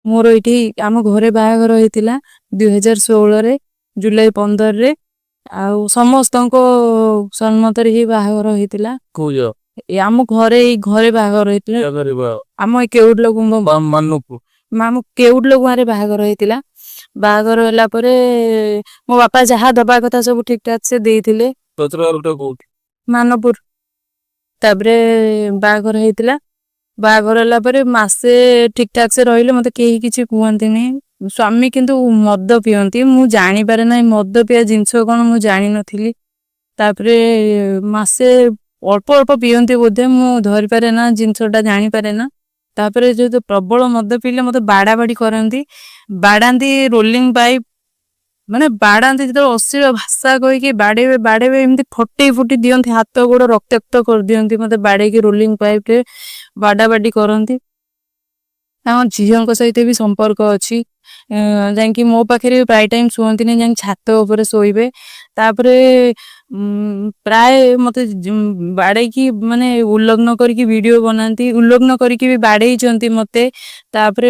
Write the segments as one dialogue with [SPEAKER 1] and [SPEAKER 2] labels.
[SPEAKER 1] ମୋର ଏଇଠି ଆମ ଘରେ ବାହାଘର ହେଇଥିଲା 2016ରେ ଜୁଲାଇ 15ରେ, ଆଉ ସମସ୍ତଙ୍କ ସମ୍ମତରେ ହିଁ ବାହାଘର ହେଇଥିଲା।
[SPEAKER 2] କୋଉ ଜାଗା?
[SPEAKER 1] ଏ ଆମ ଘରେ, ଏଇ ଘରେ ବାହାଘର ହେଇଥିଲା।
[SPEAKER 2] ଜାଗାରେ ବା?
[SPEAKER 1] ଆମ ଏଇ କେଉଟ ଲୋକଙ୍କ
[SPEAKER 2] ମାନପୁର।
[SPEAKER 1] ଆମ କେଉଟ ଲୋକରେ ବାହାଘର ହେଇଥିଲା। ବାହାଘର ହେଲା ପରେ ମୋ ବାପା ଯାହା ଦବା କଥା ସବୁ ଠିକ ଠାକ ସେ ଦେଇଥିଲେ।
[SPEAKER 2] ସଚରାଲଟା କୋଉଠି?
[SPEAKER 1] ମାନପୁର। ତାପରେ ବାହାଘର ହେଇଥିଲା। ବାହାଘର ହେଲା ପରେ ମାସେ ଠିକ ଠାକ ସେ ରହିଲେ, ମତେ କେହି କିଛି କୁହନ୍ତିନି। ସ୍ୱାମୀ କିନ୍ତୁ ମଦ ପିଅନ୍ତି, ମୁଁ ଜାଣିପାରେ ନାହିଁ ମଦ ପିଇବା ଜିନିଷ କଣ, ମୁଁ ଜାଣିନଥିଲି। ତାପରେ ମାସେ ଅଳ୍ପ ଅଳ୍ପ ପିଅନ୍ତି ବୋଧେ, ମୁଁ ଧରିପାରେ ନା, ଜିନିଷଟା ଜାଣିପାରେ ନା। ତାପରେ ଯେହେତୁ ପ୍ରବଳ ମଦ ପିଇଲେ ମତେ ବାଡା ବାଡି କରନ୍ତି, ବାଡାନ୍ତି, ରୋଲିଂ ପାଇପ୍ ମାନେ ବାଡାନ୍ତି। ଯେତେବେଳେ ଅଶ୍ଳୀଳ ଭାଷା କହିକି ବାଡେଇବେ, ବାଡେଇବେ, ଏମିତି ଫଟେଇ ଫୁଟି ଦିଅନ୍ତି, ହାତ ଗୋଡ ରକ୍ତାକ୍ତ କରିଦିଅନ୍ତି ମତେ ବାଡେଇକି, ରୋଲିଂ ପାଇପରେ ବାଡା ବାଡି କରନ୍ତି। ତାଙ୍କ ଝିଅଙ୍କ ସହିତ ବି ସମ୍ପର୍କ ଅଛି। ଯାଇକି ମୋ ପାଖରେ ବି ପ୍ରାୟ ଟାଇମ ଶୁଅନ୍ତିନି, ଯାଇକି ଛାତ ଉପରେ ଶୋଇବେ। ତାପରେ ପ୍ରାୟ ମତେ ବାଡେଇକି ମାନେ ଉଲଗ୍ନ କରିକି ଭିଡିଓ ବନାନ୍ତି, ଉଲଗ୍ନ କରିକି ବି ବାଡେଇଛନ୍ତି ମତେ। ତାପରେ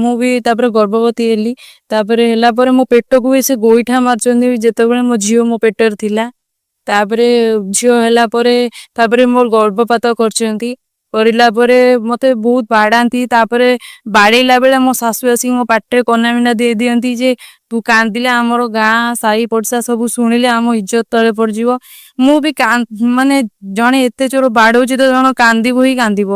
[SPEAKER 1] ମୁଁ ବି ତାପରେ ଗର୍ଭବତୀ ହେଲି। ତାପରେ ହେଲା ପରେ ମୋ ପେଟକୁ ବି ସେ ଗୋଇଠା ମାରିଛନ୍ତି, ଯେତେବେଳେ ମୋ ଝିଅ ମୋ ପେଟରେ ଥିଲା। ତାପରେ ଝିଅ ହେଲା ପରେ ତାପରେ ମୋର ଗର୍ଭପାତ କରିଛନ୍ତି। କରିଲା ପରେ ମତେ ବହୁତ ବାଡାନ୍ତି। ତାପରେ ବାଡେଇଲା ବେଳେ ମୋ ଶାଶୁ ଆସିକି ମୋ ପାଟିରେ କନାମିନା ଦେଇ ଦିଅନ୍ତି ଯେ ତୁ କାନ୍ଦିଲେ ଆମର ଗାଁ ସାହି ପଡିଶା ସବୁ ଶୁଣିଲେ ଆମ ଇଜ୍ଜତ ତଳେ ପଡିଯିବ। ମୁଁ ବି ମାନେ ଜଣେ ଏତେ ଜୋର ବାଡଉଛି ତ ଜଣେ କାନ୍ଦିବ ହିଁ କାନ୍ଦିବ।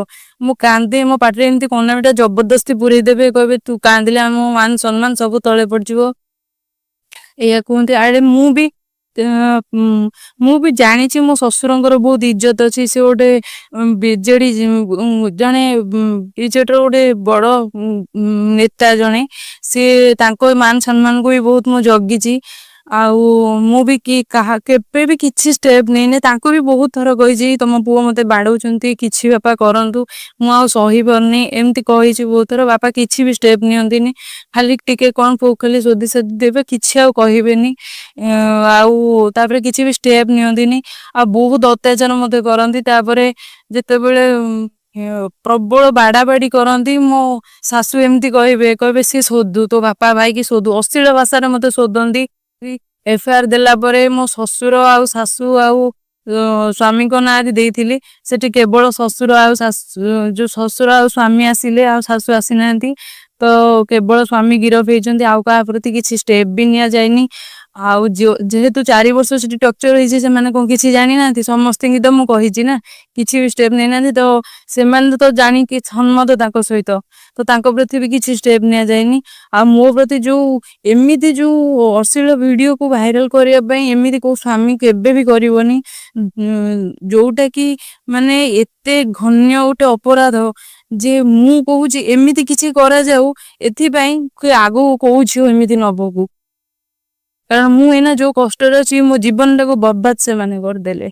[SPEAKER 1] ମୁଁ କାନ୍ଦେ, ମୋ ପାଟିରେ ଏମିତି କନାମିଟା ଜବରଦସ୍ତି ପୁରେଇ ଦେବେ, କହିବେ ତୁ କାନ୍ଦିଲେ ଆମ ମାନ ସମ୍ମାନ ସବୁ ତଳେ ପଡିଯିବ, ଏଇଆ କୁହନ୍ତି। ଆରେ ମୁଁ ବି ଜାଣିଛି ମୋ ଶ୍ୱଶୁରଙ୍କର ବହୁତ ଇଜ୍ଜତ ଅଛି। ସେ ଗୋଟେ ବିଜେଡି ଜଣେ, ବିଜେଡିର ଗୋଟେ ବଡ ନେତା ଜଣେ ସିଏ। ତାଙ୍କ ମାନ ସମ୍ମାନକୁ ବି ବହୁତ ମୁଁ ଜଗିଛି। ଆଉ ମୁଁ ବି କି କାହା କେବେ ବି କିଛି ଷ୍ଟେପ ନେଇନି। ତାଙ୍କୁ ବି ବହୁତ ଥର କହିଛି, ତମ ପୁଅ ମତେ ବାଡଉଛନ୍ତି, କିଛି ବାପା କରନ୍ତୁ, ମୁଁ ଆଉ ସହିପାରୁନି, ଏମିତି କହିଛି ବହୁତ ଥର। ବାପା କିଛି ବି ଷ୍ଟେପ ନିଅନ୍ତିନି, ଖାଲି ଟିକେ କଣ ପୁଅ ଖାଲି ଶୋଧି ଶୋଧି ଦେବେ, କିଛି ଆଉ କହିବେନି। ଆଉ ତାପରେ କିଛି ବି ଷ୍ଟେପ ନିଅନ୍ତିନି ଆଉ ବହୁତ ଅତ୍ୟାଚାର ମତେ କରନ୍ତି। ତାପରେ ଯେତେବେଳେ ପ୍ରବଳ ବାଡାବାଡି କରନ୍ତି, ମୋ ଶାଶୁ ଏମିତି କହିବେ, କହିବେ ସିଏ ଶୋଧୁ, ତୋ ବାପା ଭାଇକି ଶୋଧୁ, ଅଶ୍ଳୀଳ ଭାଷାରେ ମତେ ଶୋଧନ୍ତି। ଏଫଆଇଆର ଦେଲା ପରେ ମୋ ଶ୍ୱଶୁର ଆଉ ଶାଶୁ ଆଉ ସ୍ୱାମୀଙ୍କ ନାଁରେ ଦେଇଥିଲି। ସେଠି କେବଳ ଶ୍ୱଶୁର ଆଉ ଶାଶୁ, ଯୋଉ ଶ୍ୱଶୁର ଆଉ ସ୍ୱାମୀ ଆସିଲେ, ଆଉ ଶାଶୁ ଆସିନାହାନ୍ତି। ତ କେବଳ ସ୍ୱାମୀ ଗିରଫ ହେଇଛନ୍ତି, ଆଉ କାହା ପ୍ରତି କିଛି ଷ୍ଟେପ ବି ନିଆଯାଇନି। ଆଉ ଯେହେତୁ 4 ବର୍ଷ ସେଠି ଟର୍ଚର ହେଇଛି, ସେମାନେ କଣ କିଛି ଜାଣିନାହାନ୍ତି? ସମସ୍ତଙ୍କୁ ତ ମୁଁ କହିଛି ନା, କିଛି ବି ଷ୍ଟେପ ନେଇନାହାନ୍ତି। ତ ସେମାନେ ତ ଜାଣିକି ସମ୍ମତ ତାଙ୍କ ସହିତ, ତ ତାଙ୍କ ପ୍ରତି ବି କିଛି ଷ୍ଟେପ ନିଆଯାଇନି। ଆଉ ମୋ ପ୍ରତି ଯୋଉ ଏମିତି ଯୋଉ ଅଶ୍ଳୀଳ ଭିଡିଓକୁ ଭାଇରାଲ କରିବା ପାଇଁ, ଏମିତି କୋଉ ସ୍ୱାମୀ କେବେ ବି କରିବନି, ଯୋଉଟା କି ମାନେ ଏତେ ଘନ୍ୟ ଗୋଟେ ଅପରାଧ ଯେ ମୁଁ କହୁଛି ଏମିତି କିଛି କରାଯାଉ ଏଥିପାଇଁ କି ଆଗକୁ କୋଉ ଝିଅ ଏମିତି ନ ଭୋଗୁ। କାରଣ ମୁଁ ଏଇନା ଯୋଉ କଷ୍ଟରେ ଅଛି, ମୋ ଜୀବନଟାକୁ ବର୍ବାଦ ସେମାନେ କରିଦେଲେ।